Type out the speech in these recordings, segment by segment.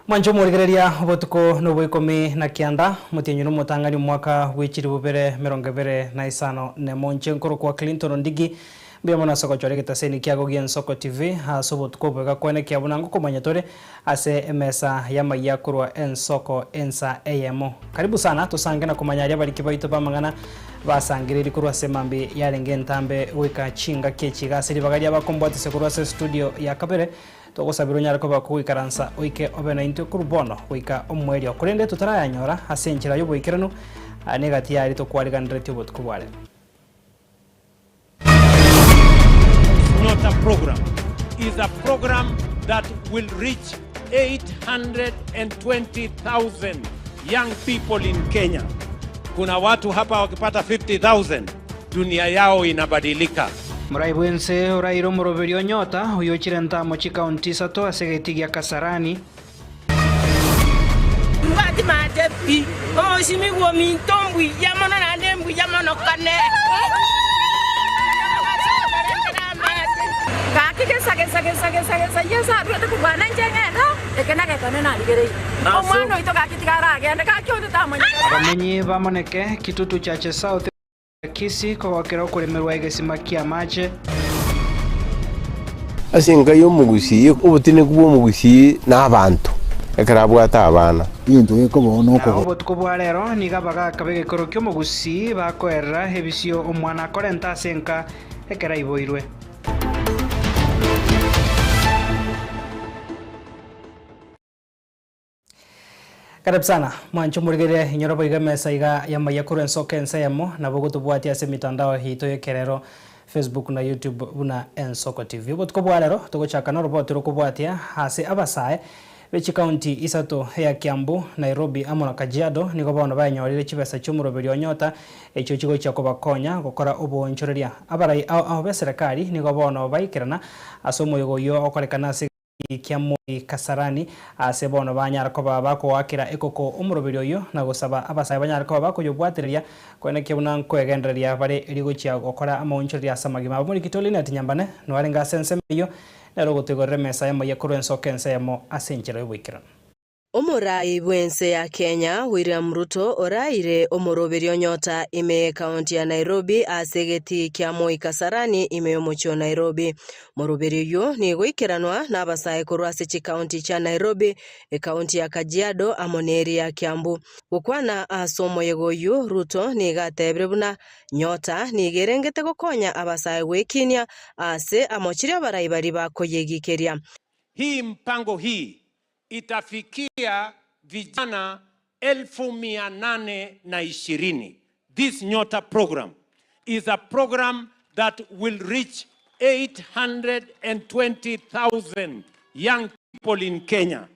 Mwanche omorigereria obotuko nobwa ikomi na kianda, omotienyi nomotang'ani omwaka bwe chilifu bibere emerongo ebere na isano nemo. Inche nkorokwa Clinton Ondigi, mbuya mono ase ogochora egetaseni kiago gi'Ensoko TV ase obotuko obo iga kwenekia buna ngokomanya tore ase emesa y'amayia korwa Ensoko ensa eyemo. Karibu sana tosange na komanya aria abariki baito b'amang'ana basangereiri korwa ase emambia yarenge entambe goika chingaki echi iga ase ribaga riabakombwatisia korwa ase estudio ya kabere. Togosabera onyare koba kogoikaransa oike obe naintwe korwa bono goika omoerio, korende totarayanyora ase enchera y'oboikeranu, negati yaria tokwariganeretie obotuko bware. Nyota program is a program that will reach 820,000 young people in Kenya. Kuna watu hapa wakipata 50,000 dunia yao inabadilika. Morai bw'ense oraire omoroberi o Nyota, oyochire ntamo chikaunti isato ase egetii gia Kasarani. Mbwati mache pi, omosimigwa ominto mbuya mono naende mbuya mono kane. Gaki gesa gesa gesa gesa gesa Yeso aruete kobua nainche ng'ende, eke nagekone narigereire. Omwana oito gaki tiga aragende, gaki onde tamanyete. Abamenyi ba Moneke, Kitutu Chache South, Kisii kogokera okoremerwa egesima ki'amache. Ase enka y'omogusii, obotenenku bw'omogusii nabanto, ekero abwate abana. Egento gekoba Na nokogoro. obotuko bwa rero nigo abagaaka b'egekoro ki'omogusii bakoerera ebisio omwana akorenta ase enka ekero aiboirwe. Karibu sana mwanche omorigereria inyora boigo emesa iga y'amaiya korwa ensoko ense eyemo nabo ogotobwatia ase emitandao yaito y'ekerero Facebook na YouTube buna Ensoko TV. Obotuko bwa rero togochaka noroboti rokobwatia ase abasae be chikaunti isato eya Kiambu, Nairobi amo na Kajiado nigo bono baenyorire chibesa chi'omoroberio o Nyota echio chigochia kobakonya gokora oboonchoreria. Abarai ao ao b'eserekari nigo bono baikerana ase omoyega oyio ogokorekana ase kia Moi Kasarani, aase bono banyare koba bakogoakera ekoko omoroberi oyio na gosaba abasae banyare koba bakoyobwatereria koenekia buna nkoegendereria bare erio gochia gokora amaonchoreria ase amagima abo. Morikito Linet Nyambane noarenge ase ensemo eyio nere ogotoigorera emesa y'amayia korwa ensoko ense eyemo ase enchera y'oboikeranu. Omorai bw'ense ya Kenya, William Ruto oraire omoroberio nyota ime y'ekaunti ya Nairobi ase egetii kia Moi Kasarani ime y'omochie o Nairobi. Moroberio oyio nigo oikeranwa n'abasae korwa ase chikaunti chia Nairobi, ekaunti ya Kajiado amo neria ya Kiambu. Gokwana ase omoyega oyio, Ruto nigo atebire buna Nyota nigo erengete gokonya abasae gwekinia ase amochirio abarai baria bakoyegikeria. Hii mpango hii itafikia vijana 820,000. This Nyota program is a program that will reach 820,000 young people in Kenya.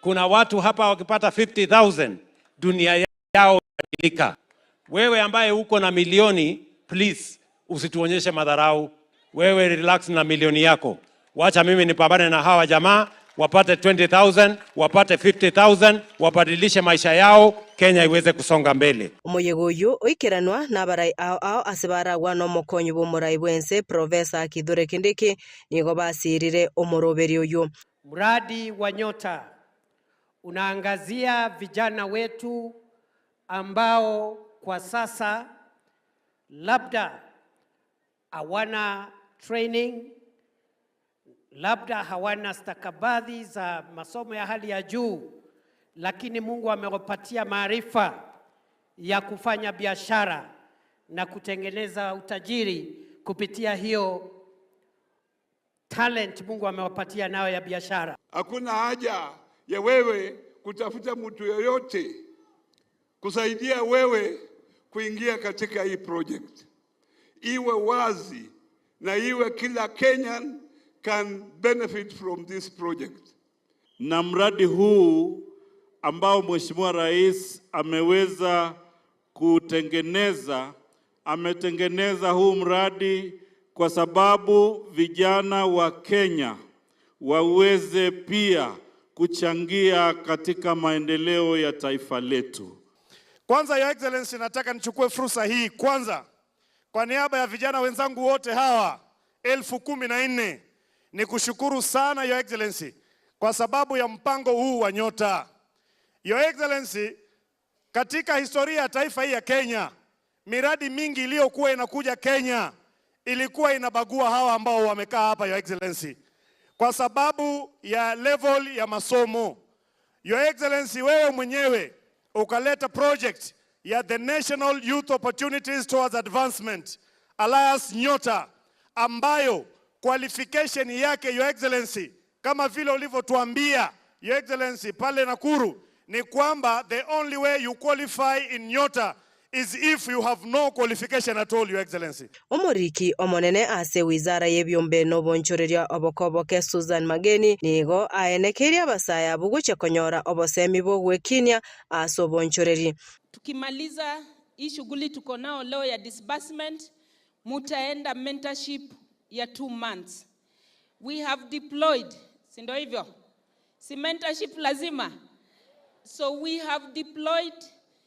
Kuna watu hapa wakipata 50,000 dunia yao inabadilika. Wewe ambaye uko na milioni, please usituonyeshe madharau. Wewe relax na milioni yako, wacha mimi nipambane na hawa jamaa wapate 20,000 wapate 50,000 wabadilishe maisha yao, Kenya iweze kusonga mbele. Omoyega oyio oikeranwa nabarai ao ao ase baragwa nomokonyi bw'omorai bw'ense Professor Kithure Kindiki nigo basirire omoroberi oyio. Mradi wa Nyota unaangazia vijana wetu ambao kwa sasa labda hawana training, labda hawana stakabadhi za masomo ya hali ya juu, lakini Mungu amewapatia maarifa ya kufanya biashara na kutengeneza utajiri kupitia hiyo talent Mungu amewapatia nayo ya biashara. Hakuna haja ya wewe kutafuta mtu yoyote kusaidia wewe kuingia katika hii project. Iwe wazi na iwe kila Kenyan can benefit from this project. Na mradi huu ambao Mheshimiwa Rais ameweza kutengeneza, ametengeneza huu mradi kwa sababu vijana wa Kenya waweze pia kuchangia katika maendeleo ya taifa letu. Kwanza, Your Excellency, nataka nichukue fursa hii kwanza kwa niaba ya vijana wenzangu wote hawa 14,000 nikushukuru sana Your Excellency kwa sababu ya mpango huu wa Nyota. Your Excellency, katika historia ya taifa hii ya Kenya, miradi mingi iliyokuwa inakuja Kenya ilikuwa inabagua hawa ambao wamekaa hapa, Your Excellency, kwa sababu ya level ya masomo. Your Excellency, wewe mwenyewe ukaleta project ya the National Youth Opportunities Towards Advancement Alliance Nyota, ambayo qualification yake Your Excellency, kama vile ulivyotuambia Your Excellency pale Nakuru, ni kwamba the only way you qualify in Nyota is if you have no qualification at all, Your Excellency. Omoriki omonene ase wizara y'ebiombe na obonchoreria obokoboke Susan Mageni nigo aenekeirie abasae abwo gochia konyora obosemi bw'ogwekinia ase obonchoreri. Tukimaliza hii shughuli tuko nao leo ya disbursement, mutaenda mentorship ya 2 months. We have deployed, si ndio hivyo? Si mentorship lazima. So we have deployed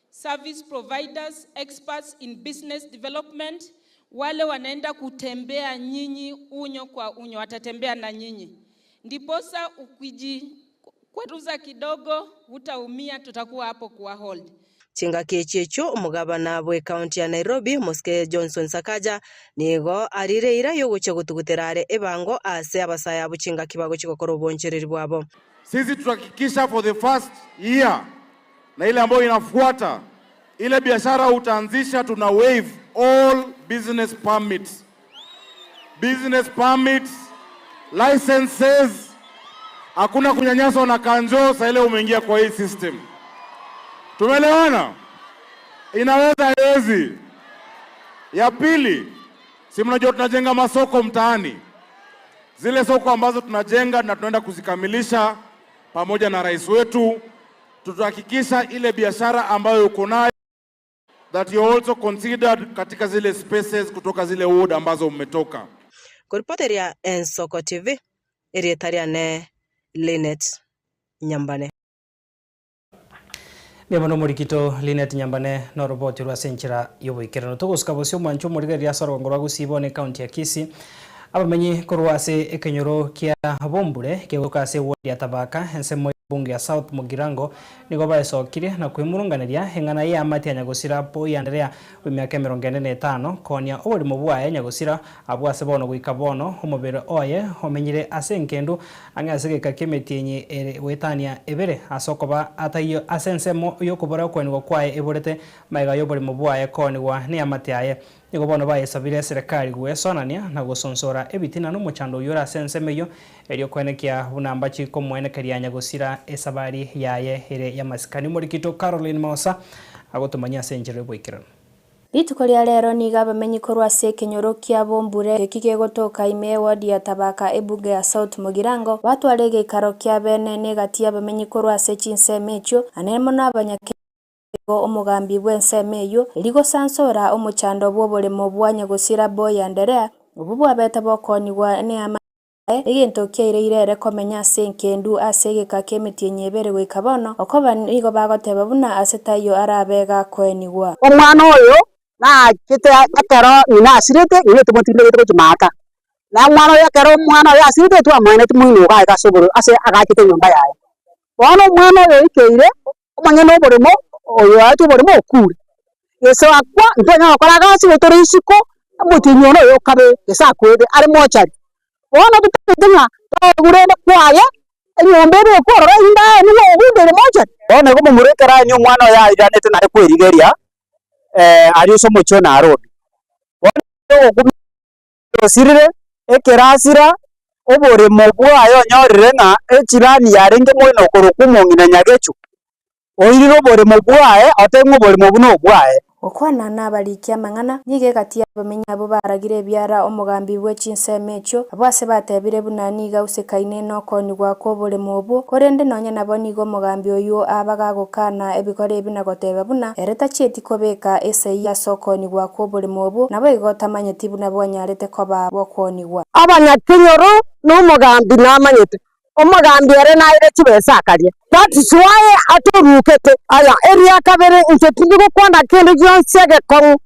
service providers, experts in business development, wale wanaenda kutembea nyinyi unyo kwa unyo, watatembea na nyinyi. Ndiposa ukijikwaruza kidogo hutaumia, tutakuwa hapo kuwa hold. Chingaki echi echio omogabana bw'ecounty ya Nairobi Mosike Johnson Sakaja nigo arire eira yogochia gotugutera are ebango ase abasae abwo chingaki bagochia gokora obonchereri bwabo. Sisi tutahakikisha for the first year na ile ambayo inafuata, ile biashara utaanzisha, tuna waive all business permits, business permits, licenses. Hakuna kunyanyaswa na kanjo saa ile umeingia kwa hii system. Tumeelewana? Inaweza haiwezi? Ya pili, si mnajua tunajenga masoko mtaani, zile soko ambazo tunajenga na tunaenda kuzikamilisha pamoja na rais wetu, tutahakikisha ile biashara ambayo uko nayo that you also considered katika zile spaces kutoka zile ward ambazo mmetoka. Koripoteria Ensoko TV, erieta riane Linet Nyambane. Niamo omorikito Linet Nyambane noroboti rwa ase enchera ya oboikeranu. Togosuka bosio omwancho omorigereria ase orogongo rwa Gusii bono ecounty ya Kisii abamenyi korwa ase ekenyoro kia Bombure kegoka ase eward ya Tabaka ensemo bunge ya South Mugirango nigo baesokirie na kwemurunganeria eng'ana ya amati ya Nyagosira Boy Andrea bwa emiaka 45 konia oborimo bwaye Nyagosira abwo ase bono goika bono omobere oye omenyire ase enkendu ang'e ase egeka kia emetienyi ere goetania ebere ase okoba ataiyo ase ensemo yokobora okwenigwa kwaye eborete magega y'oborimo bwaye koonigwa n'eamate aye. Nigo bono bayesabire eserekari gwesonania na gosonsora ebitina na omochando oyio ore ase ensemo eyio, erio koenekia buna mbachi komoenekeria nyagosira esabari yaye ere y'amasikani. Omorikito Caroline Maosa agotomanyia ase enchera y'oboikeranu. Rituko ria rero nigo abamenyi korwa ase ekenyoro kia Bombure eki kegotoka ime y'eward ya Tabaka ebunge ya South Mugirango batware egeikaro kia bene negati y'abamenyi korwa ase chinsemo echio ane mono abanyakenya Nigo omogambi bw'ensemo eyio erio gosansora omochando bw'oboremo bwa nyagosira Boy Anderea, obwo bwabete bokoonigwa neamate yaye, egento kiaireire ere komenya ase enkendu ase egeka ki'emetienyi ebere goika bono, okoba nigo bagoteba buna ase taiyo arabe gakoenigwa. Omwana oyo nachete ekero ng'ina asirete, ng'ina otomotindegete gochia maaka. Na omwana oyo ekero omwana oyo asirete twamoeneti moino iga iga ase oboro ase agachete enyomba yaye. Bono omwana oyo oikeire, omonyene oboremo oyo oaetwe oboremo okure. Gese akwa ntwanyara gokora egasi igo tore isiko, omotienyi one oyo okabe gese akwete are mochari. Bono totagete ng'a toigure ende kwaye, enyomba ebekwe ororo erinde aye nigo ogunde ere mochari. Bono igo momura ekero aye omwana oye airanete naye kwerigeria aria ase omochie o Nairobi. Bono ogokumia osirire ekerasira oboremo bwaye onyorire ng'a echirani yarenge moino okorokwa omong'ina Nyagecho, oirire oboremo bwaye otebie ng'a oboremo obwo nobwaye. Gokwana nabariki amang'ana, nigo egati y'abamenyi abwo baragire ebiara omogambi bwe chinsemo echio, abwo ase batebire buna nigo ausekaine nokoonigwa kw'oboremo obwo, korende nonya nabo nigo omogambi oyio abaga agokana ebikora ebi na goteba buna ere tachieti kobeka esegi ase okoonigwa kw'oboremo obwo, naboigo tamanyeti buna bwanyarete koba bw'okoonigwa. Abanyakenyoro na omogambi namanyete, omogambi ere naire chibesa akaria. That is why atorukete. Aya, eria kabere inche tindi gokwana kende gionsi egekong'u.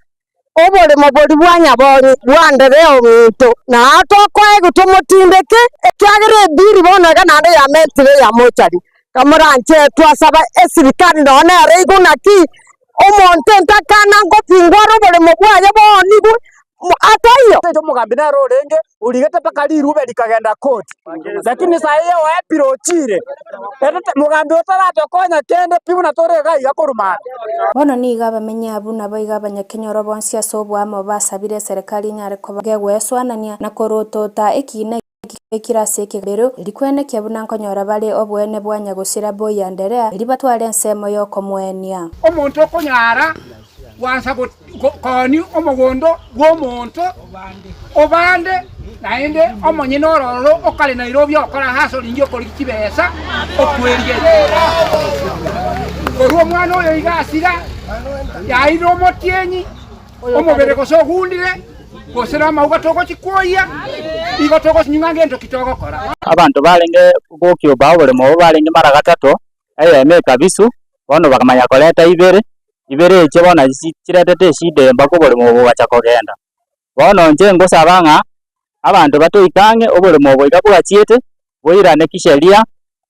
Oboremo boria bwa nyabonyi bwa Anderea ominto, na tokoegwa tomotindeke, ekiagera ebiri bono iga naende yamentire eya mochari. Kamoranche twasaba esirikari nonya nere igwe naki omonto entakana ngopingwa are oboremo bwaye boonigwe ataiyo. Omogambi nere orenge origete mpaka rirube rikagenda koti, lakini saa eye oepire ochire, ere mogambi otaratokonya kende pi buna tore iga iga korwa maambia. Bono nigo abamenyi abwo naboigo abanyakenyoro bonsi ase oboamo basabire eserekari enyare koba gegwesoanania na korotota ekiina ekire ase ekegambero, erio kwenekia buna nkonyora bare oboene bwa nyagosira Boy Anderea, erio batware ensemo y'okomoenia. Omonto okonyara gwansa koonia omogondo bw'omonto obande, naende omonyene ororo okare Nairobi okora hustling okorigia chibesa okwerigereria. Korwa omwana oyo iga asira, yairire omotienyi, omobere gose ogundire, gose namauga togochikwoyia, igo togosinywa ng'a ngento ki togokora. Abanto barenge gokioba oboremo obo barenge mara gatato, eyemo ekabisu, bono bakamanya koreta ibere, ibere echio bono nachi chiretete eshida eye mpaka oboremo obo bogacha kogenda. Bono inche ngosaba ng'a, abanto batoike ang'e oboremo obo iga bwachiete, boirane kisheria,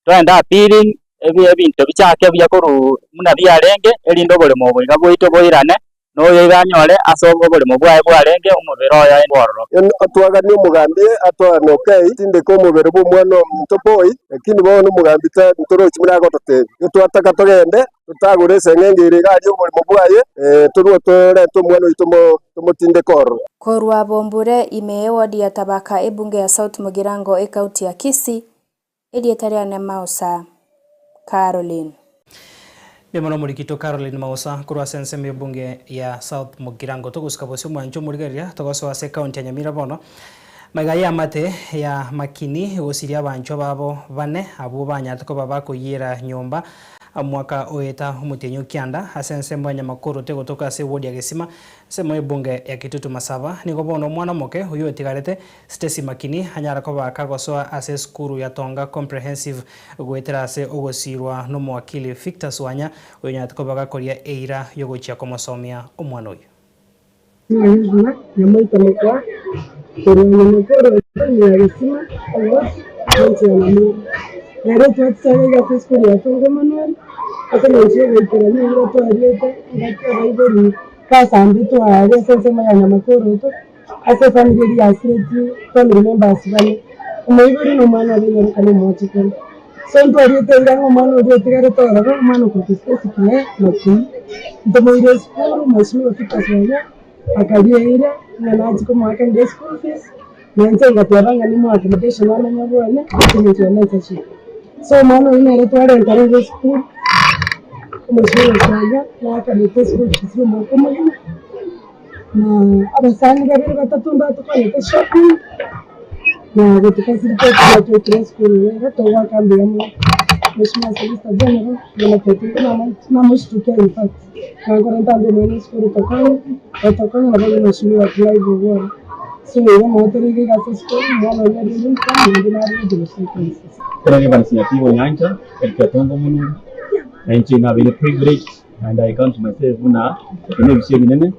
toende appealing, ebi ebinto bichake buya korwa buna biarenge, erinde oboremo obo iga bwaito boirane, na oyo iga anyore ase oboremo bwaye bwarenge omobere oye bwororo. Atwaganie omogambi atoane okay, tindeke omobere bw'omwana ominto boy, lakini bono omogambi torochi buna agototebia. Igo twataka togende totagore eseng'enge ere iga aria oboremo bwaye, torue torente omwana oito tomotindeke ororo. Korwa Bombure, ime y'ewodi ya Tabaka ebunge ya South Mugirango ekaunti ya Kisii, Erieta riane Mausa Caroline. Mbuya mono omorikito Caroline Mausa korwa ase ensemo y'ebunge ya South Mugirango. Togosika bosio omwancho omorigereria togosoa ase ekaunti ya Nyamira bono. Maiga y'amate ya Makini gosiria abanchwa babo bane abwo banyarete koba bakoyiera nyomba omwaka oeta omotienyi o kianda ase ensemo ya Nyamakoro tegotoka ase ewodi ya Gesima ensemo y'ebunge ya Kitutu Masaba. Nigo bono omwana omoke oyio otigarete Stacy Makini anyare koba kagosoa ase esukuru ya Tonga Comprehensive goetera ase ogosiirwa nomowakili Victor Swanya oyonyarete koba gakoria eira yogochia komosomia omwana oyio. Ng'a nyamoita mokwa korwa nyamokoro ya gesima ogo enchera namoro. Rero twatisaga iga ase esukuru ya Tonga Emmanuel ase eng'encho ya ogoikerania eira twariete engaki abaibori basambetwe aaria ase ensemo ya nyamakoroto. Ase efamiri eria yasiretie family members bane, omoibori na omwana oria onyaroka na omochokoro. So ntwariete eira ng'a omwana oria otigarete ororo, omwana okorokwa Stacy Claire Makei, ntomoire esukuru, mweshimiwa Peter Sonya akaria eira ng'a nachie komoakanera eschool fees, na inche ngateba ng'a nimoe accommodation amenye bwane ase eng'encho ya mentorship. So omwana oyio nere twarenta rero esukuru, omweshimiwa Sonya naakanete eschool fees ya omwaka omogima. Na abasani babere batato mbatokonyete shopping na gotufasilitati buna twaikire esukuru rero togoaka mbuya mono. Mheshimiwa Solicitor General buna twete namoshtukia in fact nankore ntambe omwana esukuru tokonye otokonye nabo igo Mheshimiwa Clive Owuor. So igo nabo tore iga iga ase esukuru omwana oria arire uniform naende narire gocha ekanisa. Ekero Evans Nyatigo Nyancha, Eric Atongo Munuru, na inche nabeire privileged And I count myself buna eke nebisio ebinene,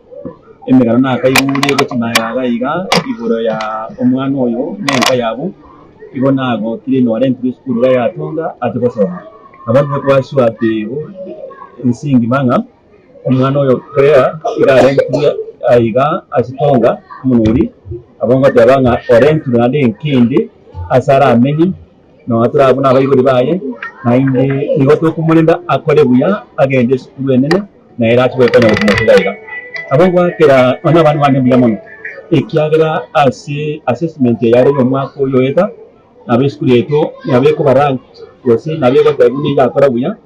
emegano nakaigure gochia magega iga iga igoro ya omwana oyo na enka yabo, igo nagokire nore ntwe esukuru iga yatonga ase gosoma. Nabo ntwe twasua ati ense engima ng'a omwana oyo Claire iga arentwe aiga ase Tonga omonori, nabo ngoteba ng'a orentwe naende enka ende ase aramenye. Nonya tore abwo nabaibori baye, naende nigo tokomorenda akore buya, agende esukuru enene, na ere ache goekonya gochia motwe iga iga. Nabo ngoakera nonya abana bane mbuya mono, ekiagera ase assessment eye yare y'omwaka oyo oeta, nabo esukuru yaito nabo ekoba ranked gose nabo egoteba buna egakora buya,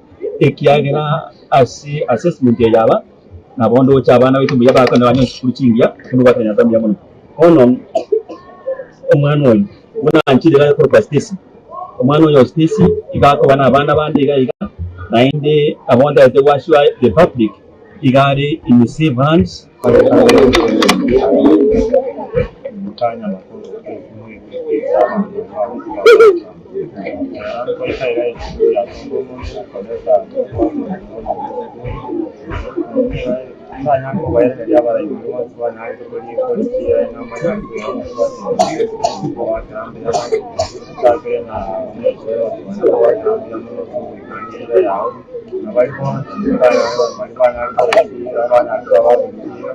ekiagera ase assessment eye yaba, nabo ndoche abana baito mbuya bakore banyore chisukuru chingiya, buna ogwakera Nyasae mbuya mono. Bono omwana oyo. Buna anchire iga akorokwa Stacy. Omwana oyo Stacy iga akoba na abana bande iga iga, naende nabo ntagete go assure the public iga are in safe hands. Ntanyare kobaerereria abarai baria bonsi banyarete korika richiira ng'a mbanyare koyarora kobakera mbuya mono, ntakere ng'a mheshimiwa Kibanda kobakera mbuya mono ase ogoikeraneria eira yao, na baria bonsi ntanyare baria banyarete korika banyarete koba bakorichiira.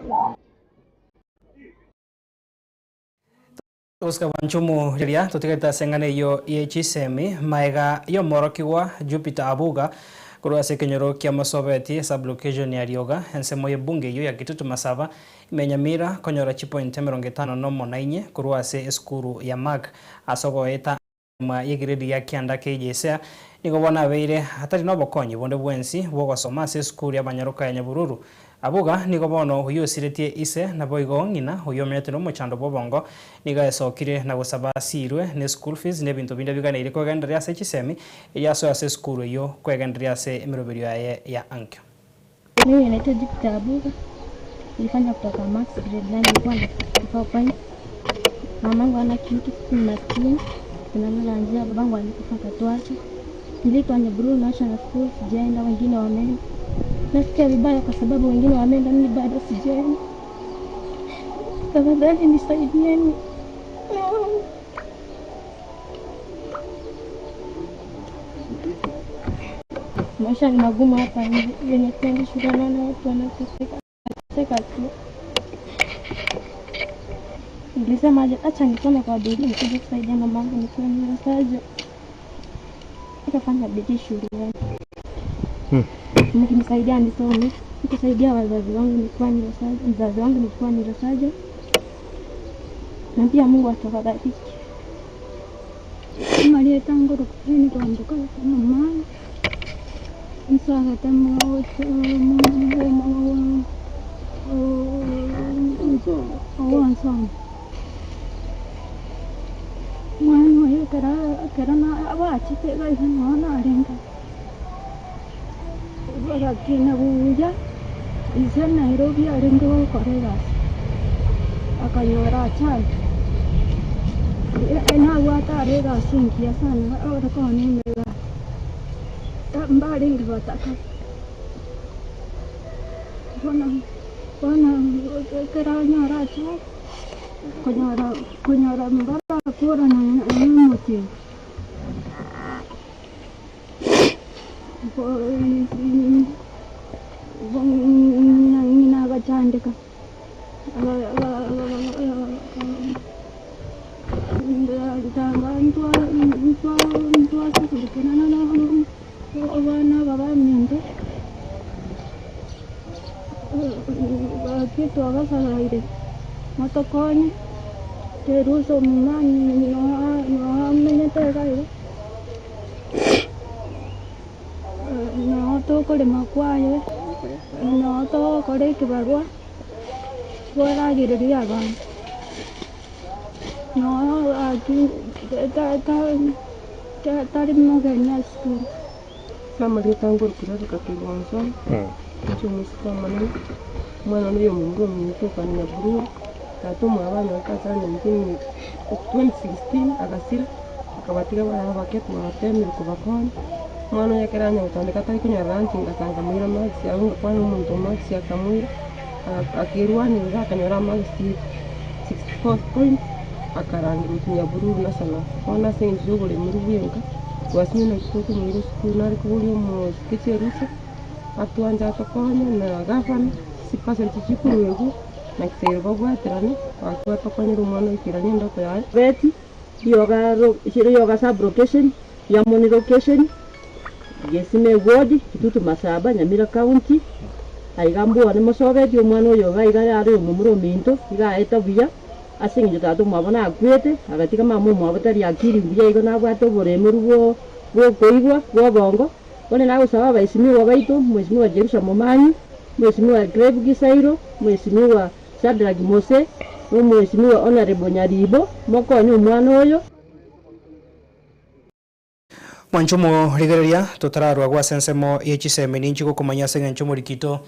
Gosika bwanchumu riria totigarete ase eng'ana eyio ye chisemi, maega y'omworokigwa Jupiter Abuga korwa ase ekenyoro kia Mosobeti, sub-location ya Rioga, ensemo y'ebunge eyio ya Kitutu Masaba, ime Nyamira, konyora chipoint 51 na inye korwa ase esukuru ya Mark ase ogoeta Nyuma y'egiredi ya kianda KJSEA, nigo bono abeire atari nobokonyi bonde bwensi bw'ogosoma ase esukuru y'abanyaroka ya Nyabururu. Abuga nigo bono oyio osiretie ise naboigo ng'ina oyio omenyete nomochando bw'obongo nigo aesokire na gosaba asiirwe ne school fees na ebinto binde biganeire kwegendereria ase chisemi erio asoe ase esukuru eyio kwegendereria ase emeroberio yaye ya ankio. Mimi naitwa Jupiter Abuga, nilifanya kutoka Max grade 9 nilikuwa na 54 points. Mamangu hana kitu, sisi ni maskini, tunalala njaa, babangu alikufa akatuacha. Nilikuwa Nyabururu National School, sijaenda, wengine wameenda. Nasikia vibaya kwa sababu wengine wameenda, mimi bado sijaenda. Tafadhali nisaidieni. Maisha ni magumu hapa nje, venye tuendi shule naona watu wanateseka teseka tu. Nilisema aje, acha nisome kwa bidii nikuje kusaidia mamangu nikiwa nimesaje. Nikafanya bidii shuleni, mkinisaidia nisome, nikusaidia wazazi wangu nikiwa nirosaje, mzazi wangu nikiwa nirosaje, na pia Mungu atawabariki. Amarieta ngorokwa kwamboka mama nsagete owansoma mwana oyo ekero ekero bachete iga iga noo narenge bagakina buya ise Nairobi arenge gokora egasi akanyora achali nabwate are egasi engiya sana ore koonia emegati mbarenge bataka bono bono ekero anyora achali konyora konyora mbarakorana na omotienyi. Ng'ina agachandeka ntwasugurikana na abana aba baminto gaki twabasagaire motokonye terusa omomani noamenyete iga iga noo tokorema kwaye noo togokora ekebarwa twaragereria abanto noo gaki tari mogeni ase esukuru. Ase amarieta ngorokwa Rebecca Kegonso, inche omosike omonene, omwana one oyo omomura ominto okare Nyabururu, tata omwabo anyorete ase 19 2016 agasira, akabatiga bare abake twatemire kobakonya, omwana oyo ekero anya gotandeka atari konyora lunch ngasanga moira marks abwo ngakwana omonto o marks akamoira, akerwanerera akanyora amarks 64 points, akarangerwa gochia Nyabururu National. Bono ase eng'encho ya oboremeri bwenka, twasinywa naki tokomoira esukuru nare koboria omosike chirusa, atwanche atokonye na gavana, chipasari chiria chikoruegwa, naki seiro babwaterane, gaki batokonyere omwana oikeranie endoto yaye. Beti, rioga ro rioga sub location, Riamoni location, Gesime ward, Kitutu Masaba, Nyamira county, aiga mbwane mosobeti omwana oyo iga iga are omomura ominto, iga aeta buya, ase eng'encho tata omwabo nakwete, agatiga mama omwabo tari akiri mbuya igo nabwate oboremeru bwo bwokoigwa bwa obongo, bono nagosaba abaesimiwa baito, Mheshimiwa Jerusha Momanyi, Mheshimiwa Caleb Gisairo, Mheshimiwa Shadrack Mose, na Omweshimiwa Honourable Nyaribo, mokonye omwana oyo. Mwanche omorigereria, totararwa gwase ensemo ye chisemi ninchi gokomanya ase engencho omorikito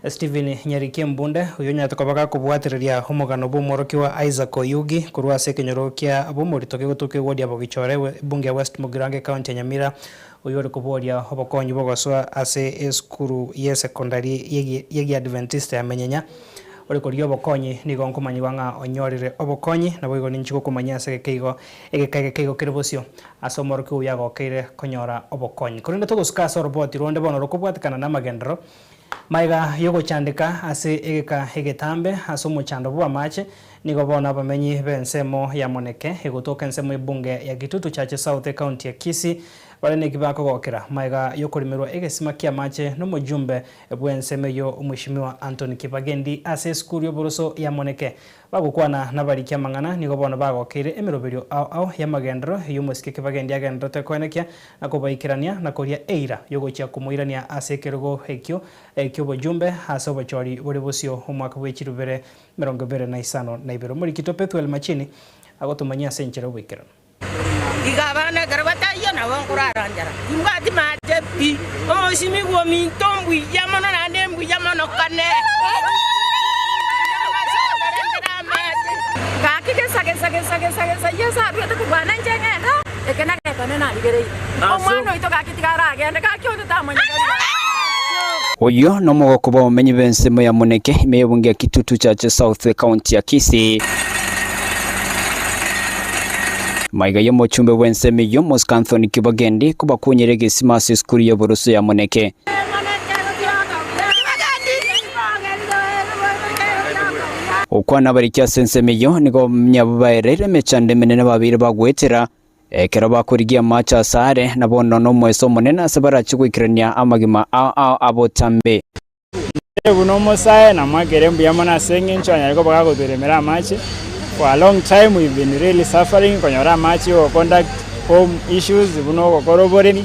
Stephen Nyariki Mbunde, oyio onyarete koba gakobwatereria omogano bw'omworokigwa Isaac Oyugi korwa ase ekenyoro kia Bomorito kegotoka eward ya Bogichore, ebunge ya West Mugirango ecounty ya Nyamira, oyio ore koboria obokonyi bw'ogosoa ase esukuru y'esekondari y'Egiadventista ya Menyenya. Ore korigia obokonyi nigo nkomanyigwa ng'a onyorire obokonyi, naboigo ninche gokomanyia ase egekeigo egeka egekeigo kere bosio ase omorokigwa oyio agokeire konyora obokonyi. Korende togosuka ase oroboti ronde bono rokobwatekana namagenderero Magega y'ogochandeka ase egeka egetambe ase omochando bw'amache, nigo bono abamenyi b'ensemo ya Moneke, egotoka ensemo y'ebunge ya Kitutu Chache South ecounty ya Kisii, bare neki bakogokera magega y'okorimerwa egesima ki'amache nomojumbe bw'ensemo eyio Omweshimiwa Anthony Kibagendi ase esukuru y'oboroso ya Moneke. Bagokwana nabariki amang'ana nigo bono bagokeire emeroberio ao ao y'amagenderero eyio omosike Kibagendi agendererete koenekia na kobaikerania na koria eira y'ogochia komoirania ase ekerogo ekio ki'obochumbe ase obochori bore bosio omwaka bwe chirubere 2052. Omorikito Pethuel Machini agotomanyia ase enchera y'oboikeranu. Iga abana ekero bataiyo nabo nkorara nchara, timbwati mache pi. Omosimigwa ominto mbuya mono naende mbuya mono kane. Gaki gesa gesa gesa gesa gesa Yeso aruete korwana inche ng'ende, eke nagekone narigereire. Omwana oito gaki tiga aragende, gaki onde tamanyete gaki. Oyio nomogoko bw'abamenyi b'ensemo ya Moneke ime y'ebunge ya Kitutu Chache South ekaunti ya Kisii. Maiga y'omochumbe bw'ensemo eyio Mosca Anthony Kibagendi kobakunyera egesima ase esukuru y'oboroso ya Moneke. Gokwana abariki ase ensemo eyio nigo nyabaereire emechando emenene babeire bagoetera, ekero bakorigia amache asare, na bono nomoeso omonene ase barache goikerania amagima ao ao abotambe. Inche buna omosae namoakere mbuya mono ase eng'encho anyare koba gagotoiremera amache, for a long time we've been really suffering konyora amache yo conduct home issues buna ogokora oboremi,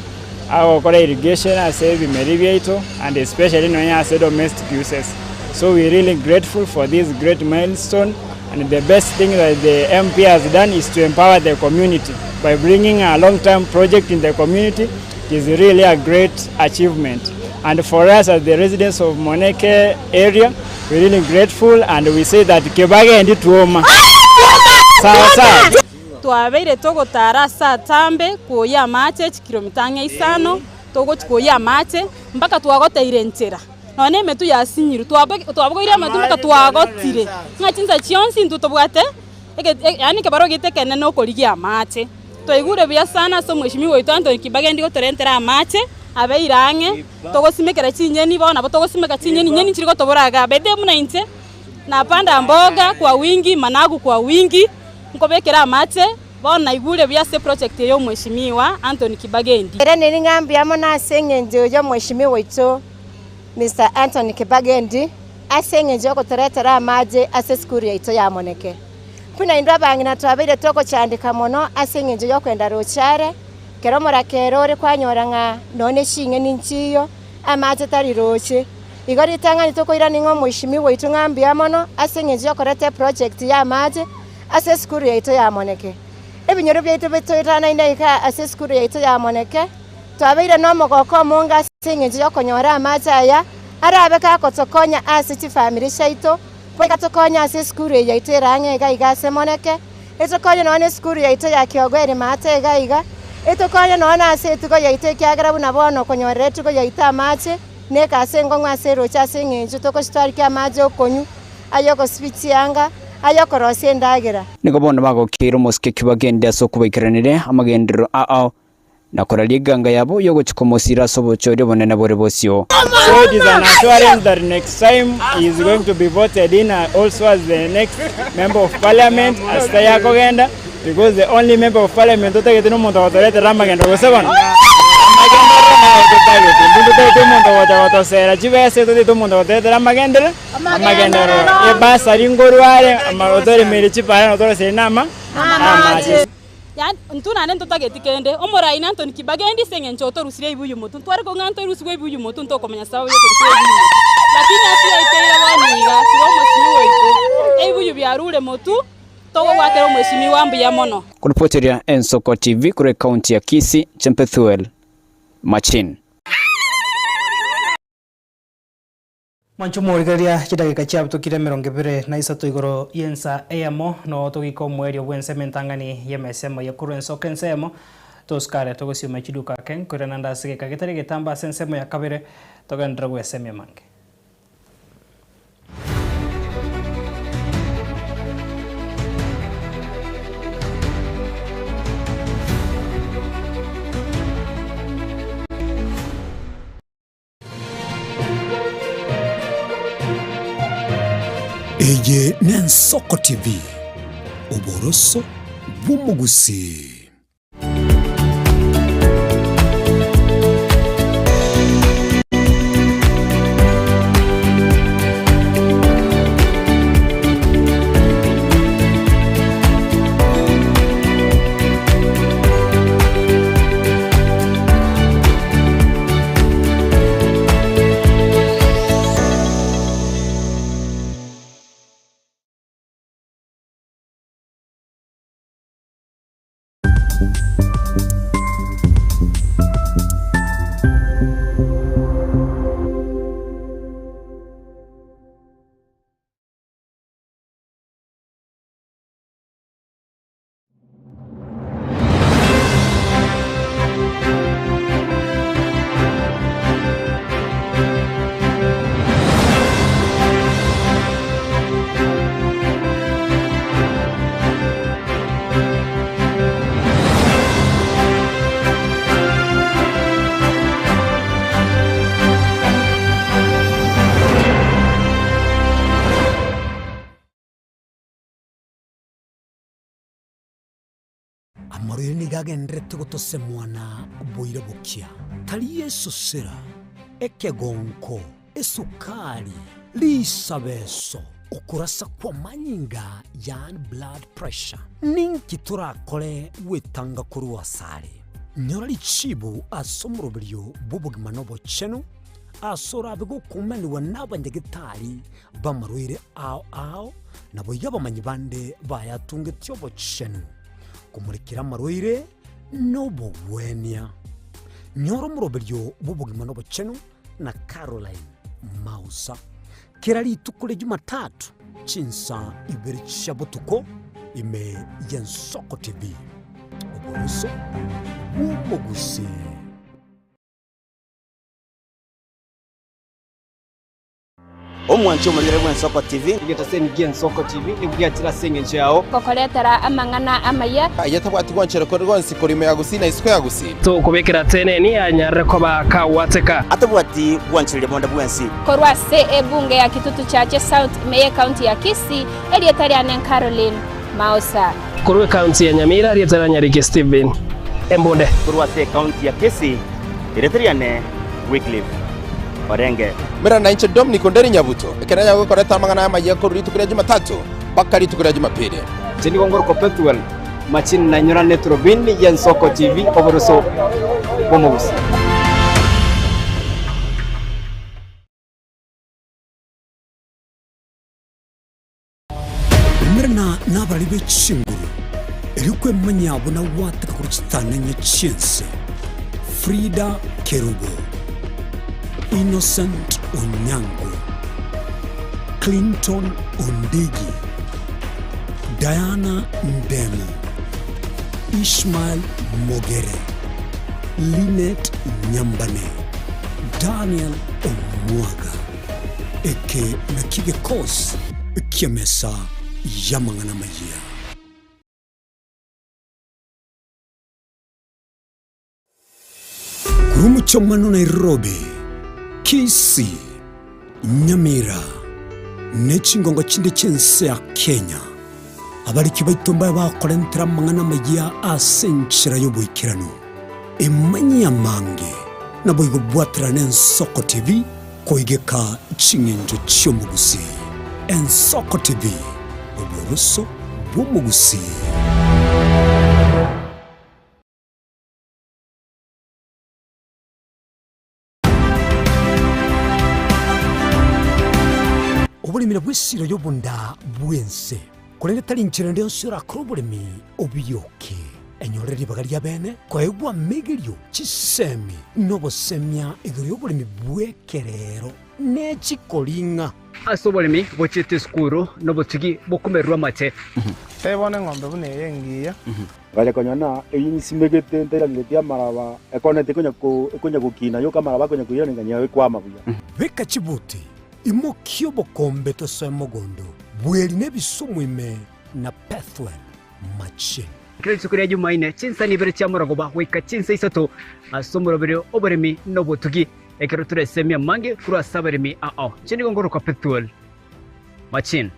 agokora irrigation ase ebimeri biaito and especially nonya ase domestic uses. So we really grateful for this great milestone and the best thing that the MP has done is to empower the community by bringing a long term project in the community it is really a great achievement and for us as the residents of Moneke area we really grateful and we say that Kibagendi tuoma sawa sawa. Twabeire togotara ase atambe koyia amache chikilomita ang'e isano, togochia koyia amache mpaka twagoteire enchera, nonya na emetwe yasinyirwe, twabogoire amatwe mpaka twagotire, ng'a chinsa chionsi intwe tobwate yaani ekebarua giaito ekenene na okorigia amache. Twaigure buya sana ase omweshimiwa oito Anthony Kibagendi gotorentera amache, abeire ang'e, togosimekera chinyeni, bono nabo togosimeka chinyeni, nyeni nchiri gotobora igaa, by the way buna inche, napanda mboga kwa wingi, managu kwa wingi. Nkobekere amache, bono naigure buya ase eproject eye y'Omweshimiwa Anthony Kibagendi. Ere ng'a mbuya mono ase eng'encho y'Omweshimiwa oito Mister Anthony Kibagendi ase eng'encho y'ogotoretera amache ase esukuru yaito ya Moneke. Buna intwe abang'ina twabeire togochandeka mono ase eng'encho y'okwenda roche are, kero omorakera ore kwanyora ng'a nonya ne ching'eni nchiyo, amache tari roche. Igo ritang'ani tokoirania ng'a Omweshimiwa oito ng'a mbuya mono ase eng'encho y'okoreta eproject y'amache ase esukuru yaito ya Moneke. Ebinyoro biaito bitoetanaine iga ase esukuru yaito ya Moneke, twabeire nomogoko omonge ase eng'encho y'okonyora amache aya arabe gagotokonya ase chifamiri chiaito, goika tokonye ase esukuru eye yaito ere ang'e iga iga ase Moneke, etokonye nonya na esukuru yaito ya Kiogweri Maate iga iga, etokonye nonya na ase etugo yaito ekiagera buna bono okonyorera etugo yaito amache neka ase enkong'u ase eroche ase eng'encho togochitwariki amache okonywa, ay'ogosibia chianga, ay'okorosia endagera. Nigo bono bagokeire omosike kibagende ase okobaikeranire amagenderero ao, na koraria eganga yabo y'ogochia komosiira ase obochori obonene bore bosio. So it is an assurance that next time he is going to be voted in also as the next member of parliament ase tayakogenda because the only member of parliament totagete nomonto ogotoretera amagendo gose bono amagenderero naye totagete intwe ntotagete omonto ogocha gotosera chibesa totagete omonto ogotoretera amagenderero amagenderero ebasari nkorwa are otoremeire chipara notoroserie na ama amache. Yaani intwe naende ntotageti kende, omorai na Anthony Kibagendi ase eng'encho otorusirie ebibuyu motwe, ntware kong'a ntorusigwe ebibuyu motwe ntokomanya sababu ya okorusigwa ebibuyu motwe. Lakini ase yaikeire bono iga, turi omosimi oito, ebibuyu biarure motwe, togogwakera omweshimiwa mbuya mono. Koripoteria Ensoko TV korwa ekaunti ya Kisii, Chempethuel Machin. Mwanche omorigereria chidageka chiabutokire 28 igoro y'ensa eyemo, noo togoika omoerio bw'ensemo entang'ani y'emesemo eye korwa ensoko ensemo, tosikare togosioma chiduka ake, nkoirana nde ase egeka getari egetambe ase ensemo ya kabere, togenderere gwesemia amange. Eye n'Ensoko TV, oboroso bw'omogusii. Amarwaire nigo agendererete gotosemwa na boira bokia, tari esosera, ekegonko, esukari, risabeso, okorasa kw'amanyinga yaani blood pressure. Ninki torakore gwetanga korwa asare? Nyora richibu ase omoroberio bw'obogima na obochenu, ase orabe gokumanigwa n'abanyagetari b'amarwaire ao ao, naboigo abamanyi bande bayatungetie obochenu, komorekera amarwaire nobogwenia. Nyora omoroberio bw'obogima na obochenu na Caroline Mausa kera rituko ria Jumatatu chinsa ibere chia botuko ime y'Ensoko TV. Oboroso bw'omogusii. Omwanchi omorigere bw'Ensoko TV. Egetaseni gi'Ensoko TV nigo giachire ase engencho yao. Gokoretera amang'ana amaya. Aye tabwati gwanchera kore gwonsi korwa ime ya Gusii na isiko ya Gusii. Tokobekera teneni anyarire koba kagwateka. Atabwati gwanchereria bonde bwensi. Korwa ase ebunge ya Kitutu Chache South ime y'ecounty ya Kisii, erieta riane Caroline Mausa. Korwa ecounty ya Nyamira, erieta ria Nyariki Stephen Embunde. Korwa ase ecounty ya Kisii, erieta riane Wycliffe Orenge. Mera nainche Dominic Onderi Nyabuto, ekero nanyare gokoreta amang'ana amayia korwa rituko ria Jumatatu mpaka rituko ria Jumapili. Inche nigo ngorokwa Pethuel Machini na inyora neturubini y'Ensoko TV oboroso bw'omogusii. Umerana nabarari be chinguru, erio kwemanyia buna gwateka korwa chitananya chi'ense, Frida Kerubo, Innocent Onyango, Clinton Ondigi, Diana Ndemo, Ishmael Mogere, Linet Nyambane, Daniel Omwaga. Eke nakio gekosi ki'emesa y'amang'ana amayia. Korwa omochie omwana o Nairobi, Kisii, Nyamira, ne chingongo chinde chi'ense ya Kenya, abariki baito mbabe bakorentera amang'ana amayia ase enchera y'oboikeranu. Emanyie amange, naboigo bwaterane Ensoko TV Koigeka ching'encho chi'omogusii. Ensoko TV, oboroso bw'omogusii. Oboremi nabwo esiro y'obonda bw'ense, korende tari nchera ende yonsi orakore oboremi obioke. Enyore ribaga ri'abeene koegwa amegerio, chisemi, na obosemia igoro y'oboremi bw'ekerero. Ne chikoring'a. Ase oboremi bochiete esukuru nobotugi bokomererwa amache. Tebia bono eng'ombe buna eye engiya. Ngacha konyora ng'a eyio nsimegete ntairangeretie amaraba, ekoneti ekonya ko ekonya gokina yoka amaraba akonya koirana ng'a ekwama buya. Beka chibuti, imokia obokombe tosoe mogondo, bweri na ebisumu ime na Pethuel machine. Kera rituko ria Jumaine, chinsani ibere chia morogoba goika chinsa isato ase omoroberi oboremi na obotugi, ekero toresemie amange korwa ase abaremi ao. Inche nigo ngorokwa Pethuel Machine.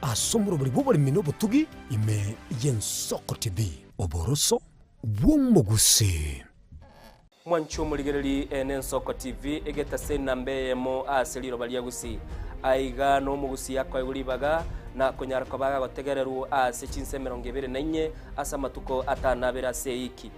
Ase omoroberi bw'oboremi na obotugi ime y'Ensoko TV. Oboroso bw'omogusii. Mwanche omorigereri ene Ensoko TV egetase enamba eyemo ase riroba ria Gusii. Aiga nomogusii akoegwa ribaga na konyara koba agotegererwa ase chinsa 24 ase amatuko 52 ase eiki.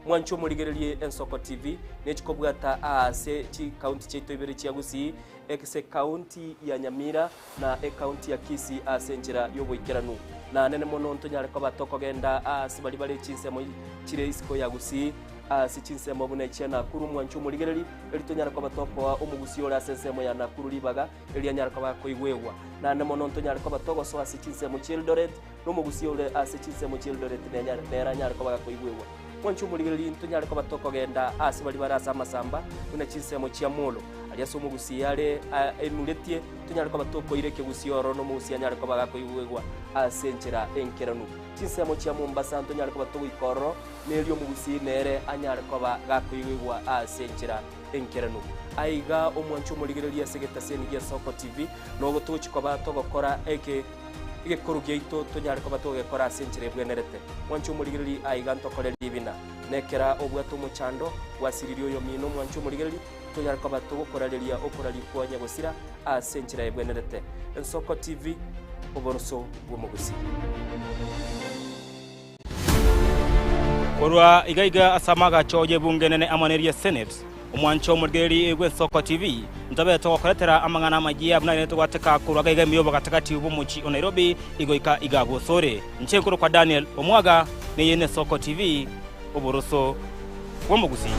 Mwanche omorigererie Ensoko TV nechikobwata aase chikaunti chiaito ibere chia Gusii ase ekaunti ya Nyamira na ekaunti ya Kisii ase enchera y'oboikeranu. Na nene mono ntonyare koba tokogenda aase baria bare chinsemo chire isiko ya Gusii ase chinsemo buna echia Nakuru mwanche omorigereri, eri tonyare koba tokoa omogusii ore ase ensemo ya Nakuru ribaga eri anyare koba akoigwegwa. Naende mono ntonyare koba togosoa ase chinsemo chi'Eldoret, na omogusii ore ase chinsemo chi'Eldoret nenyare nere anyare koba gakoigwegwa. Mwanche omorigereri ntonyare koba tokogenda aase baria bare ase amasamba buna chinsemo chia Molo, aria ase omogusii are enuretie, tonyare koba tokoira ekegusii ororo na omogusii anyare koba gakoigwegwa ase enchera enkeranu. Chinsemo chia Mombasa ntonyare koba togoika ororo, na erio omogusii nere anyare koba gakoigwegwa ase enchera enkeranu. Aiga omwanche omorigereria ase egetaseni gia Soko TV, nogo togochia koba togokora eke egekoro giaito tonyare koba togokora ase enchera ebwenerete. Mwanche omorigereri aiga ntokore ribina. Nekera obwate omochando, gwasiririe oyomino omwanche omorigereri, tonyare koba togokorareria okoraria kwa nyagosira ase enchera ebwenerete. Ensoko TV, oboroso bw'omogusii. Korwa iga iga ase amagacho y'ebunge enene amo neria Senate, omwancho omorigereri bw'Ensoko TV, ntobe togokoretera amang'ana amayia buna aye togwateka korwa iga iga emiyobo gatagati bw'omochie o Nairobi igoika iga bosore. Inche nkorokwa Daniel Omwaga, neye n'Esoko TV, oboroso bw'omogusii.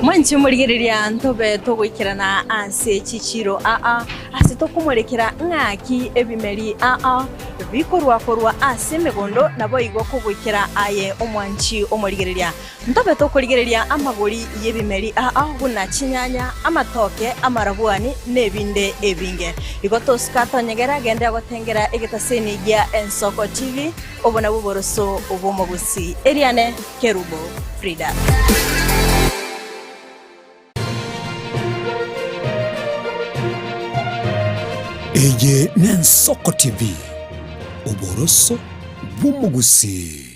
Mwanche morigereria ntobe togoikerana ase chichiiro aa, ase tokomorekera ng'aki ebimeri aa bikorwa korwa ase emegondo, naboigo kogoikera aye omwanchi omorigereria. Ntobe tokorigereria amagori y'ebimeri aa buna chinyanya, amatoke, amarabwani, na ebinde ebinge. Igo tosika tonyegera genda gotengera egetaseni gia Ensoko TV. Obo nabwo oboroso bw'omogusii. Eriane Kerubo Frida. Eye n'Ensoko TV, oboroso bw'omogusii.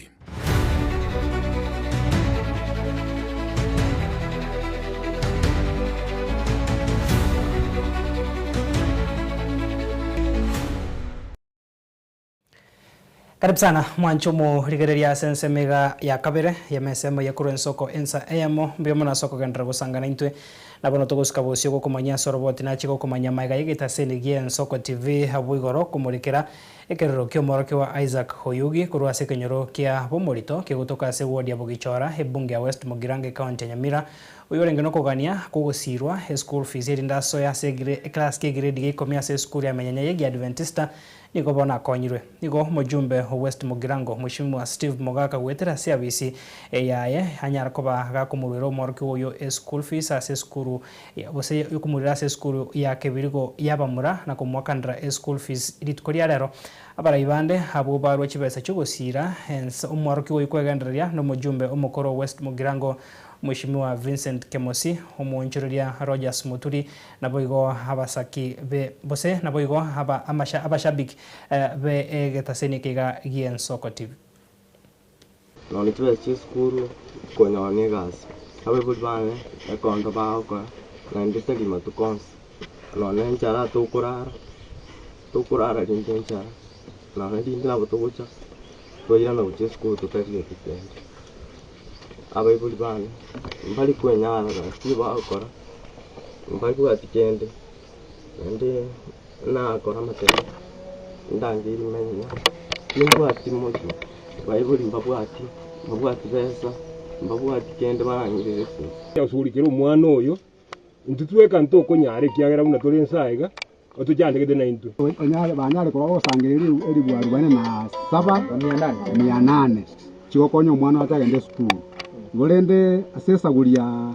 Karibu sana mwanche omorigereria ase ensemo iga ya kabere y'emesemo eye korwa ensoko ensa eyemo. Mbuya mono ase okogenderera gosangana intwe. Na bono togosika bosio gokomanyia ase oroboti nache gokomanyia amaiga y'egetaseni gi'Ensoko TV abwo igoro komorekera ekerero ki'omorokigwa Isaac Oyugi korwa ase ekenyoro kia Bomorito kegotoka ase eward ya Bogichora ebunge ya West Mugirango ecounty ya Nyamira. Oyio orenge nokogania kw'ogosiirwa eschool fees erinde asoe ase eclass ki'egrade gia ikomi ase esukuru ya Menyenya y'Egiadventista Nigo bono akonyirwe. Nigo omojumbe o West Mugirango, Mweshimiwa Steve Mogaka goetera ase abisi yaye anyara koba gakomorwera omworokigwa oyio eschool fees ase esukuru gose yokomorwera ase esukuru ya Kebirigo y'abamura na komoakanera eschool fees rituko ria rero. Abarai bande abwo barwa chibesa chiogosiira ense omworokigwa oyio kwegendereria nomojumbe omokoro o West Mugirango Mweshimiwa Vincent Kemosi, omoonchoreria Rogers Muturi, Naboigo abasaki be, gose naboigo aba amasha abashabiki be egetaseni eke iga gi'Ensoko TV. Nonya chibesa chia esukuru konyora na egasi, abaibori bane ekonto bagokora, naende tari matuko onsi, nonya enchara tokorara, tokorara rinde enchara, nonya rinde nabo togocha twairana gochia esukuru totarieti kende. Abaibori bane mbari kwenyara gasi bagokora. Mbabwati kende, naende nakora amatemo, ndangerie menya, timbwati mochie, baibori mbabwati, mbabwati besa. Mbabwati kende barang'irere esegi. Osurikere omwana oyo, intwe tweka ntokonyara, ekiagera buna tore inse aiga, otochandegete naintwe. Onyare banyare koba bagosangereria eribu arubaini na saba, mia nane, chigokonya omwana oye atagenda esukuru. Igo rende ase esaguri ya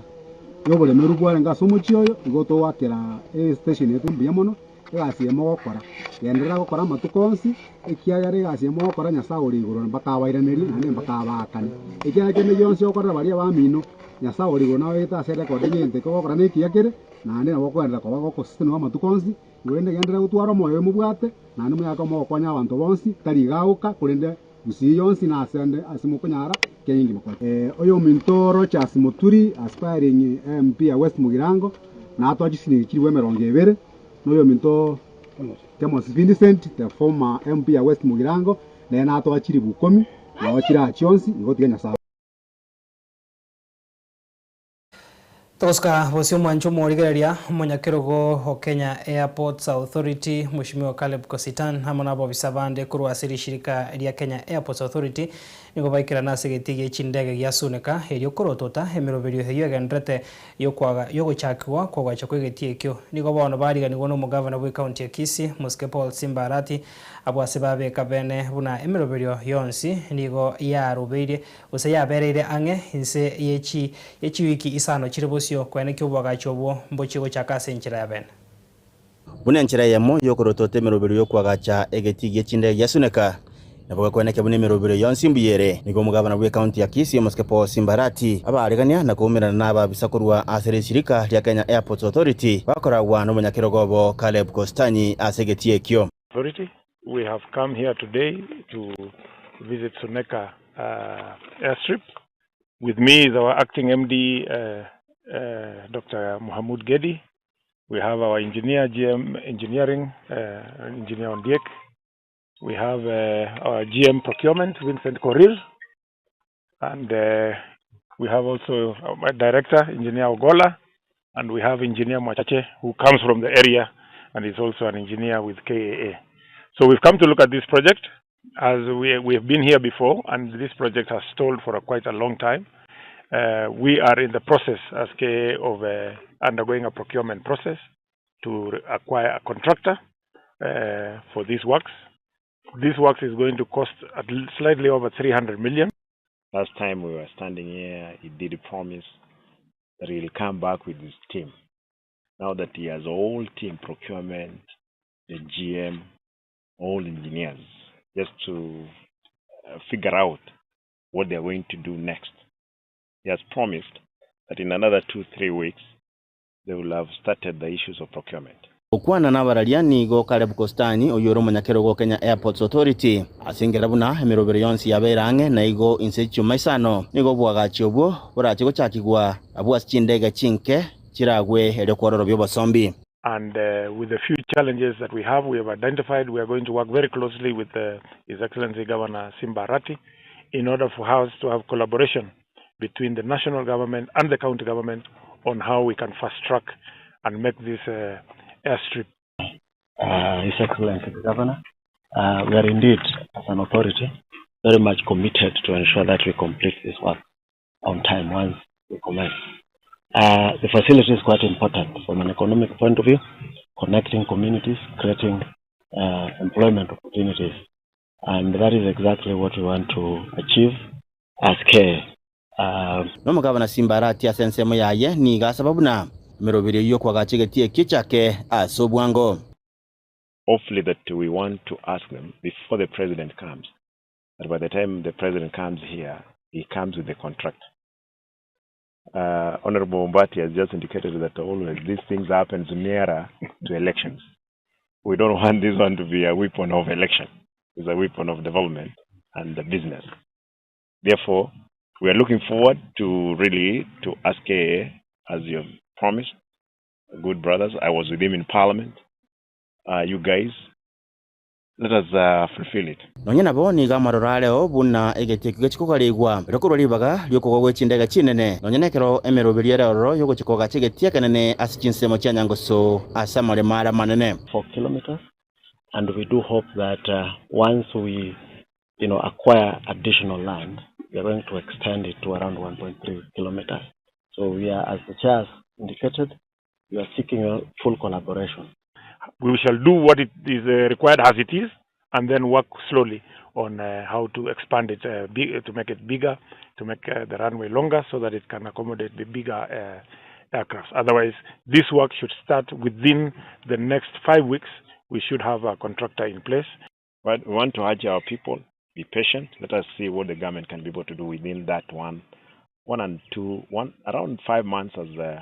y'oboremeru bwarenge ase omochie oyo, igo togoakera estation yaito mbuya mono, egasi eye mogokora. Genderera gokora amatuko onsi, ekiagera egasi eye mogokora Nyasae ore igoro mbakabairanerie naende mbakabaakane. Ekiagera kende gionsi ogokorera baria abamino, Nyasae ore igoro nababegete ase erekodi ng'a egento eke ogokora nekiya kere, naende nabo okogenderera koba gokosesenigwa amatuko onsi, igo rende genderera gotwara omoyo oyo mobwate, naende monyare koba mogokonya abanto bonsi, tari iga oka, korende gusii yonsi na ase ande ase mokonyara Kenya engima konya. Oyominto Rochas Muturi, aspiring MP ya West Mugirango, natoa chisiringi chilifu emerongo ebere, na oyominto Kemos Vincent, the former MP ya West Mugirango, nere natoa chilifu ikomi, nabo chiraa chionsi, igo tiga Nyasae. Togosuka bosio omwancho omorigereria omonyakerogo o Kenya Airports Authority Mweshimiwa Caleb Kositan amo na abobisa bande korwa ase rishirika ria Kenya Airports Authority nigo baikerana ase egetii gie chindege gia Suneka erio korotota emeroberio eyio egenderete yokwaga yogochakigwa kwogacha kwegetii ekio. Nigo bono bariganigwa na omogavana bwe county ya Kisii Mosike Paul Simba Arati abwo ase babeka bene buna emeroberio yonsi nigo yarobeirie Gose yabereire ang'e inse ye chi ye chiwiki isano chire bosio, koenekia oboagachi obwo mbochie gochaka ase enchera ya bene. Buna enchera eyemo y'okorotota emeroberio y'okoagacha egetii gie chindege gia Suneka, nabo gekoenekia buna emeroberio yonsi mbuya ere. Nigo omogabana bw'ecounty ya Kisii omosike Paul Simbarati abaarigania na koumerana n'ababisa korwa ase rishirika ria Kenya Airports Authority bakoragwa nomonyakerogo obo Caleb Kostanyi ase egetii ekio. Authority. We have come here today to visit Suneka uh, airstrip. With me is our acting MD, uh, uh, Dr. Muhammad Gedi. We have our engineer, GM Engineering, uh, Engineer Ondiek. We have uh, our GM Procurement, Vincent Korir. And uh, we have also our director, Engineer Ogola. And we have Engineer Mwachache, who comes from the area and is also an engineer with KAA. So we've come to look at this project as we, we have been here before, and this project has stalled for a, quite a long time. We are in the process as KAA of undergoing a procurement process to acquire a contractor for these works. This works is going to cost at slightly over 300 million. Last time we were standing here, he did promise that he'll come back with his team. Now that he has all team procurement, the GM, all engineers, just to figure out what they're going to do next. He has promised that in another 2, 3 weeks, they will have started the issues of procurement. Gokwana nabararia nigo Caleb Kostani, oyio ore omonyakerogo o Kenya Airports Authority, ase enchera buna emerobero yonsi yabeire ang'e na igo inse chiuma isano, nigo oboagachi obwo borache gochakigwa abwo ase chindege chinke chiragwe erio kwororobia obosombi. And with the few challenges that we have, we have identified, we are going to work very closely with His Excellency Governor Simba Arati in order for us to have collaboration between the national government and the county government on how we can fast track and make this airstrip. His Excellency the Governor, we are indeed, as an authority, very much committed to ensure that we complete this work on time once we commence. The facility is quite important from an economic point of view, connecting communities, creating employment opportunities, and that is exactly what we want to achieve as KAA. Nomogabana Simba Arati ase ensemo yaye nigo asaba buna emeroberio y'okoagacha egetii ekio echake ase obwango. Hopefully that we want to ask them before the president comes, that by the time the president comes here, he comes with the contract. Honorable Ombati has just indicated that always these things happens nearer to elections. We don't want this one to be a weapon of election. It's a weapon of development and the business. Therefore, we are looking forward to really to ask KAA, as you have promised, good brothers. I was with him in parliament. You guys, let us fulfill it. Nonya nabo nigo amaroro areo buna egetii ekio gechikogarigwa, erio korwa ribaga ri'okogwa gwe chindege chinene, nonya nekero emeroberio ere ororo y'ogochia kogacha egetii ekenene ase chinsemo chia Nyangoso ase amaremo are amanene. 4 kilometers, and we do hope that once we acquire additional land. We are going to extend it to around 1.3 kilometers. So we are, as the chair has indicated, we are seeking your full collaboration. We shall do what it is required as it is and then work slowly on how to expand it big, to make it bigger, to make the runway longer so that it can accommodate the bigger aircraft. Otherwise, this work should start within the next 5 weeks. We should have a contractor in place. But we want to urge our people, be patient. Let us see what the government can be able to do within that one, one and two, one around 5 months as the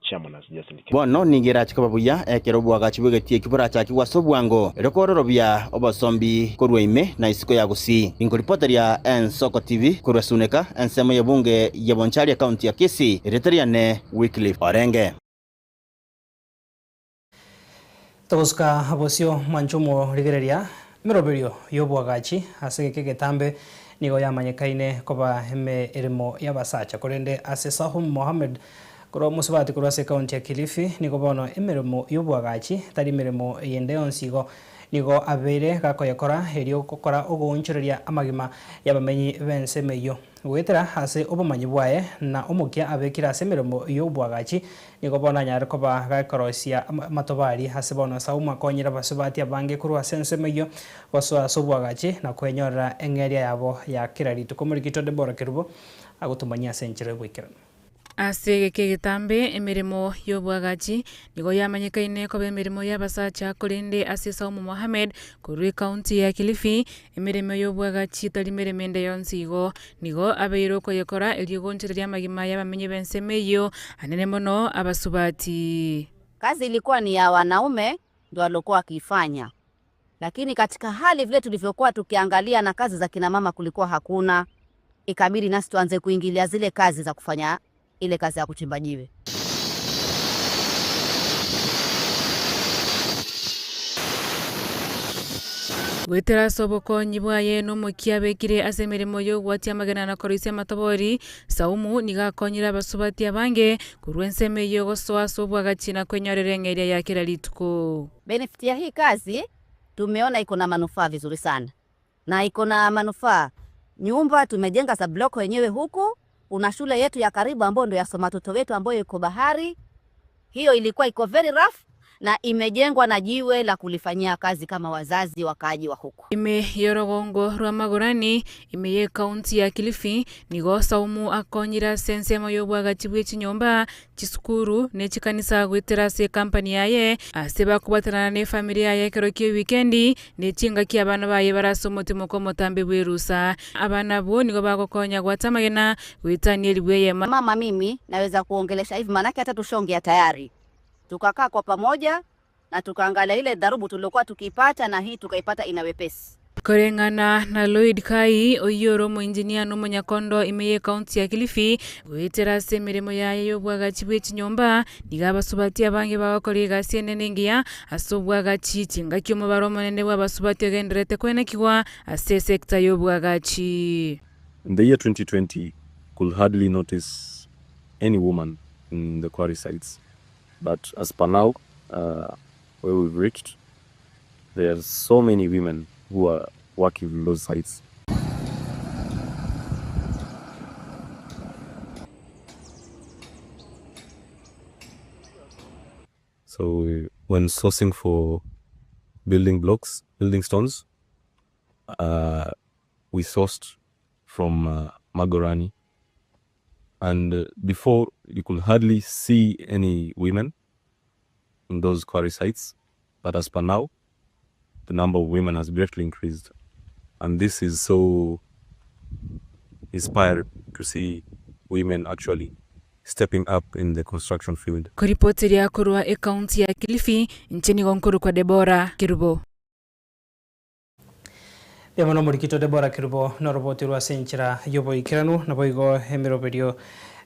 chairman has just indicated. Bono nigo erache koba buya ekero oboagachi bw'egetii ekio borachakigwe ase obwango, erio kororobia obosombi korwa ime na isiko ya Gusii. Inkoripoteria Ensoko TV korwa Suneka, ensemo y'ebunge ya Bonchari ekaunti ya Kisii, erieta riane Wycliffe Orenge. Togosuka bosio mwanche omorigereria, emeroberio y'oboagachi ase egeka egetambe nigo yamanyekaine koba emeremo y'abasacha. Korende ase Sahum Mohammed korwa omosubati korwa ase ekaunti ya Kilifi nigo bono emeremo y'oboagachi tari meremo yende yonsi igo nigo abeire gakoyekora erio gokora ogoonchoreria amagima y'abamenyi b'ensemo eyio. Goetera ase obomanyi bwaye na omokia abekire ase emeremo y'oboagachi, nigo bono anyare koba gakoroisia amatobari ase bono Saumu akonyire abasubati abange korwa ase ensemo eyio gosoa ase oboagachi na kwenyorera eng'eria yabo ya kera rituko. Omorikito Debora Kerubo agotomanyia ase enchera y'oboikeranu. Ase egeka egetambe emeremo y'oboagachi nigo yamanyekaine koba emeremo y'abasacha korende ase Saumu Mohammed korwa ekaunti ya Kilifi emeremo y'oboagachi etari meremo ende yonsi igo nigo abeire okoyekora erio gonchereria amagima y'abamenyi b'ensemo eyio anene mono abasubati. Kazi ilikuwa ni ya wanaume ndio waliokuwa wakiifanya, lakini katika hali vile tulivyokuwa tukiangalia na kazi za kina mama kulikuwa hakuna, ikabidi nasi tuanze kuingilia zile kazi za kufanya ile kazi ya kuchimba jiwe. Goetera ase obokonyi bwaye na omokia abekire ase emeremo y'ogwatia amagena na koroisia amatobori, Saumu nigo akonyire abasubati abange korwa ensemo eyio gosoa ase obwagachi na kwenyorera eng'eria ya kera rituko. Benefit ya hii kazi tumeona iko na manufaa vizuri sana na iko na manufaa. Nyumba tumejenga za block wenyewe huku, kuna shule yetu ya karibu ambayo ndio yasoma watoto wetu ambayo iko bahari. Hiyo ilikuwa iko very rough na imejengwa na jiwe la kulifanyia kazi kama wazazi wakaaji wa huku. Ime y'orogongo rwa Magorani, ime y'ekaunti ya Kilifi, nigo Saumu akonyire ase ensemo y'obwagachi bwe chinyomba, chisukuru, ne chikanisa goetera ase ekampani yaye, ase bakobwatanana ne efamiri yaye ekero kia ewikendi, ne chingaki abana baye bare ase omotimoko omotambe bw'erusa. Abana abwo nigo bagokonya gwata amagena goetania eribu eyemo. Mama mimi naweza kuongelesha hivi manake hata tushaongea tayari. Tukakaa kwa pamoja na tukaangalia ile dharubu tuliokuwa tukiipata na hii tukaipata ina wepesi. Koreng'ana na Lloyd Kai, oyio ore omoengineer na omonyakondo ime y'ecounty ya Kilifi, goetera ase emeremo yaye y'obwagachi bwe chinyomba, nigo abasubati abange bagokora egasi enene engiya ase obwagachi chingaki omobaro omonene bw'abasubati ogendererete kwenekigwa ase esector y'obwagachi. In the year 2020 could hardly notice any woman in the quarry sites but as per now uh, where we've reached there are so many women who are working in those sites. So when sourcing for building blocks, building stones, we sourced from Magorani. And before, you could hardly see any women in those quarry sites. But as per now, the number of women has greatly increased. And this is so inspiring to see women actually stepping up in the construction field. Koripoteria korwa ekaunti ya Kilifi, inche nigo nkorokwa Deborah Kerubo. Mbuya mono omorikito Deborah Kerubo noroboti rwa ase enchera y'oboikeranu naboigo emeroberio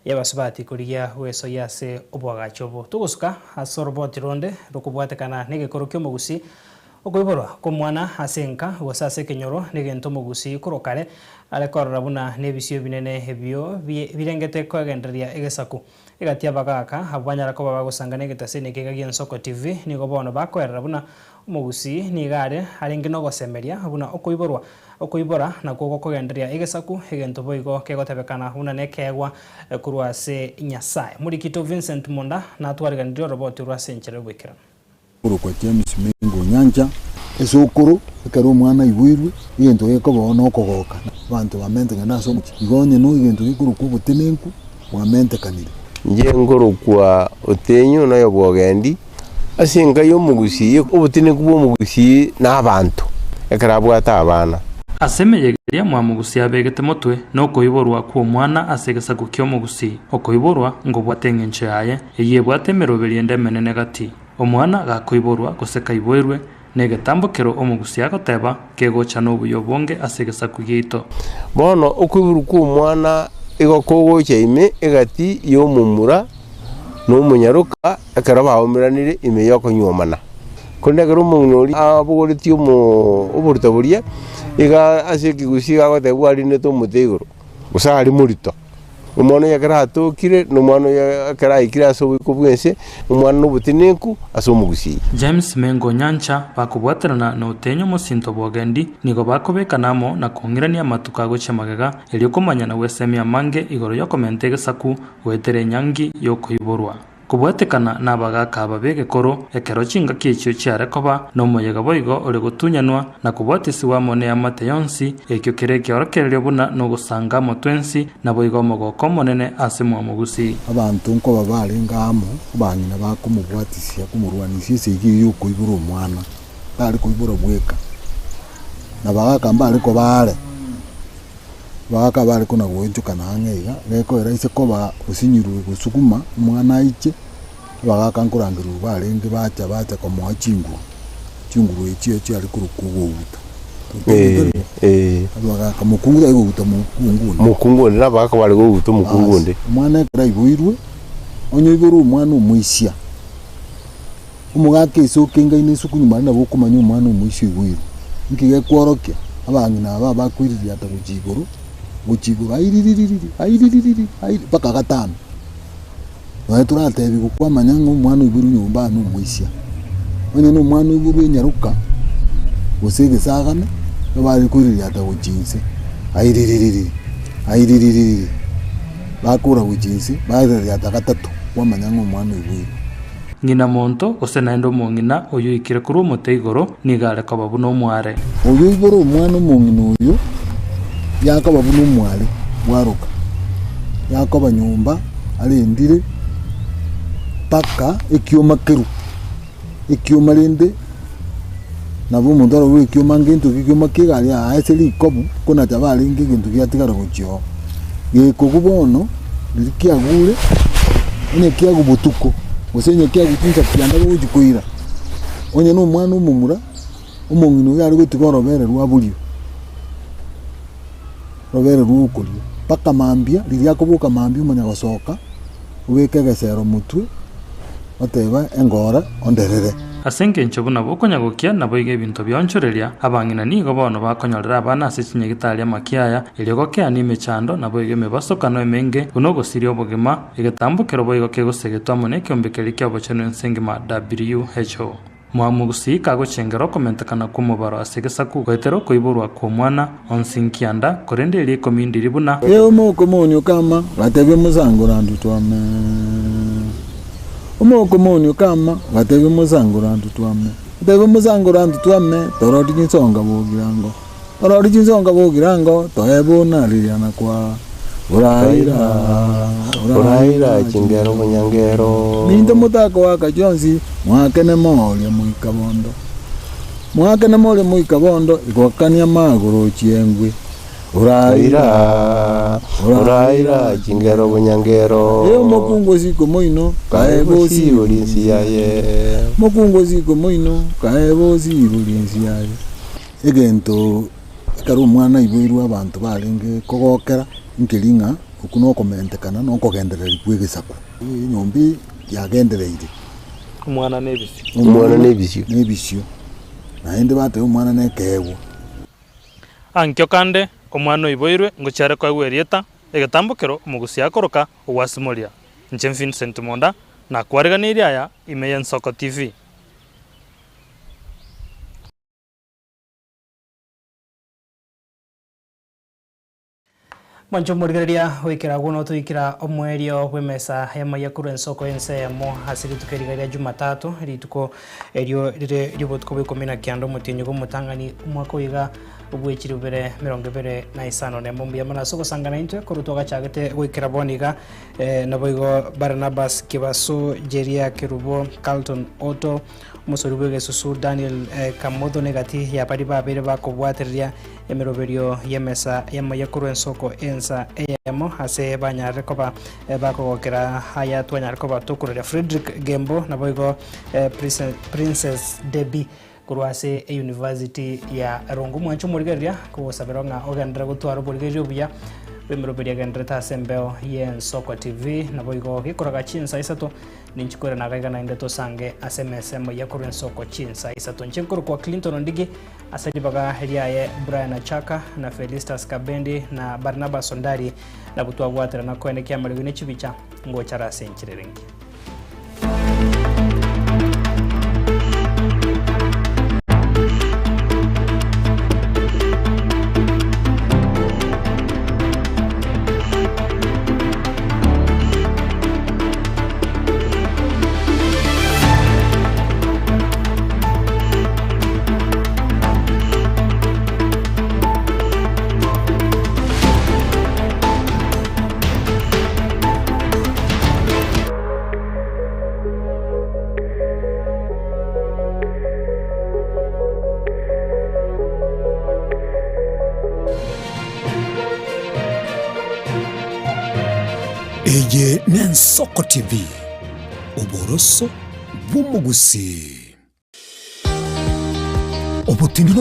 y'abasubati korigia gwesoyia ase oboagachi obo. Togosuka ase oroboti ronde rokobwatekana negekoro ki'omogusii. Okoiborwa kw'omwana ase enka gose ase ekenyoro negento omogusii korwa kare are korora buna nebisio ebinene ebio birengete kogendereria egesaku. Egati y'abagaaka abwo banyara koba bagosangana egetaseni ekeiga gi'Ensoko TV nigo bono bakoerera buna omogusii nigo are arenge nogosemeria buna okoiborwa okoibora nakwo gokogendereria egesaku egento boigo kegotebekana buna nekeegwa korwa ase Nyasae. Morikito Vincent Monda natwariganirie oroboti orwo ase enchera y'oboikeranu. Korokwa James Mengo Onyancha. Esukuru, ekero omwana aiboirwe, egento gekoba na okogoka, abanto bamentekane ase omochie. Igo onye no egento gekorokwa obotenenku, bwamentekanire. Inche nkorokwa Otenyo na oyo bw'ogendi, ase enka y'omogusii, obotenenku bw'omogusii na abanto, ekero abwate abana. Ase emeyega eria mwamogusia abegete motwe, na okoiborwa kw'omwana ase egesaku ki'omogusii, okoiborwa nkobwate engencho yaye, eyio ebwate emeroberi ende emenene gati. Omwana gakoiborwa gose kaiboirwe, negetambo kero omogusia agoteba, kegocha nobuya obonge ase egesaku giaito. Bono okoiborwa kw'omwana igo kogocha ime egati y'omomura na omonyaroka ekero baomeranire ime y'okonyuomana. Korende ekero omong'ina oria abogoretie oborito boria, iga ase ekegusii iga agoteba bwarinete omote igoro, gose are morito. Omwana oyo ekero atokire, na omwana oyo ekero aikire ase oboiko bw'ense, omwana nobotenenku ase omogusii. James Mengo Nyancha bakobwaterana na Otenyo mosinto bw'Ogendi nigo bakobekana amo na kong'irania amatuko agochia magega erio komanya na gwesemia amange igoro y'okomenta egesaku goetera enyangi y'okoiborwa. Kobwatekana nabagaaka aba b'egekoro, ekero chingaki echio chiare koba, nomoyega boigo ore gotunyanwa, na kobwatisigwa amo neamate yonsi, ekio kere ekeorokererio buna nogosanga amo twensi, naboigo omogoko omonene ase mwamogusi. Abanto nkoba barenge amo, abang'ina bakomobwatisia komorwanisia esegi eyio y'okoibora omwana, tare koibora bweka, na bagaka mbare koba are. Bagaka bare kona goonchokana ang'e iga, gekoera ise koba osinyirwe gosuguma omwana aiche, abagaka nkorangerigwa barenge bacha bacha komoa chinguru, chinguru echio chiare korokwa ogouta. Abagaka mokungu tari kouta mokungu onde. Mokungu onde na abagaka bare kouta omokungu onde. Omwana ekero aiboirwe, onye oiborwe omwana omoisia, Omogaka ase okengaine ase okonywa mare nabo okomanya omwana omoisia oiboirwe. Inki gekworokia? Abang'ina aba abakoiririata gochia igoro, gochia igoro aiririririr, aiririririr, airi mpaka gatano. Nonye toratebiwa kwamanya ng'a omwana oiboirwe nyomba aa nomoisia. Onye na omwana oiboirwe enyaroka, gose egesagane, nigo bare koiririata gochia inse, aiririririr, aiririririr, bakora gochia inse, baiririata gatato, kwamanya ng'a omwana oiboirwe. Ng'ina monto, gose naende omong'ina oyio oikire korwa omote igoro, nigo are koba buna omware. Oyo oibore omwana omong'ina oyo, yakoba buna omware bwaroka, yakoba nyomba arendire mpaka ekioma kerwe. Ekioma rende, nabo omonto arorwe ekioma ngento ki ekioma kia egari aa ase rikobu, konacha barenge egento giatigara gochia oo. Gekogu bono, riria kiagure, onye kiagwa botuko, gose onye kiagwa chinsa kianda bogochi koira, onye na omwana omomura, omong'ina oyo are gotiga orobere rwa borio, orobere rwa okorio, mpaka mambia, riria akoboka mambia omanya gosoka, obeke egesero motwe, oteba engora onderere. Ase engencho buna bokonyagokia naboigo ebinto bionchoreria, abang'ina nigo bono bakonyorera abana ase chinyagitari amakiaya, erio gokeania emechando, naboigo emebasokano emenge, buna ogosiria obogima, egetambo kero boigo kegosegetwa amo nekeombe keria ki'obochenu ense engima WHO. Mwamogusi kagochengera okomentekana kw'omobaro ase egesaku, goetera okoiborwa kw'omwana, onsi nkianda, korende eria ikomi ndiri buna. Ee omokomoni okama, gatebia omosangorando twame. Omokomoni okama, gatebia omosangorando twame. Gatebia omosangorando twame, torori chinsonga bogirango. Torori chinsonga bogirango, toe buna riria na kwa oraira, Oraira chingero bonyangero. Minto motakoaka chionsi, mwakene moria moika bondo. Mwakene moria moika bondo, igokania magoro chiengwe. Oraira, oraira chingero bonyangero. Ee omokungu osiko moino, kae bosibori ensi yaye. Mokungu osiko moino, kae bosibori ensi yaye. Egento ekero omwana aiboirwe abanto barenge kogokera, nkeri ng'a okwo nokomentekana na okogendereria kwa egesaku. Enyomba eye yagendereire. Omwana na ebisio. Omwana na ebisio. Na ebisio. Naende bateba omwana nekeegwa. Ankio kande, omwana oiboirwe ngochia are koegwa erieta, egetambokero omogusia akoroka ogwasimoria. Inche Vincent Monda, nakwariganeirie aya ime y'Ensoko TV. Mwanche omorigereria goikera agwo notoikera omoerio bw'emesa y'amaiga korwa ensoko y'ense eyemo ase rituko eriga ria Jumatatu, rituko erio rire ri'obotuko bwa ikomi na kianda omotienyi bw'omotang'ani omwaka oyo iga bw'echiribu bibere emerongo ebere na isano nemo. Mbuya mono ase ogosangana intwe korwa twagachagete goikera bono iga, naboigo Barnabas Kibaso, Jeria Kerubo, Carlton Otto, Omosori bw'egesusu Daniel Kamotho negati ya baria babeire bakobwatereria emeroberio y'emesa y'amaiga korwa ensoko ensa eyemo ase banyarire koba bakogokera aya twanyare koba tokoraria Fredrick Gembo naboigo Princess Debbie korwa ase eyunivasiti ya Rongo. Omwanche omorigereria kogosabera ng'a ogenderere gotwara oborigereria obuya bw'emeroberio egendererete ase embeo y'Ensoko TV naboigo gekoraga chinsa isato Ninche koirana agaiga naende tosange ase emesa emoyia korwa ensoko chinsa isato. Inche nkorokwa Clinton Ondigi, ase ribaga riaye Brian Achaka, na Felistus Kabendi, na Barnabas Ondari, nabwo twabwaterana koenekia amariogi ne chibicha ngochare ase enchera ere engiya. Eye n'Ensoko TV, oboroso bw'omogusii. Obotindi.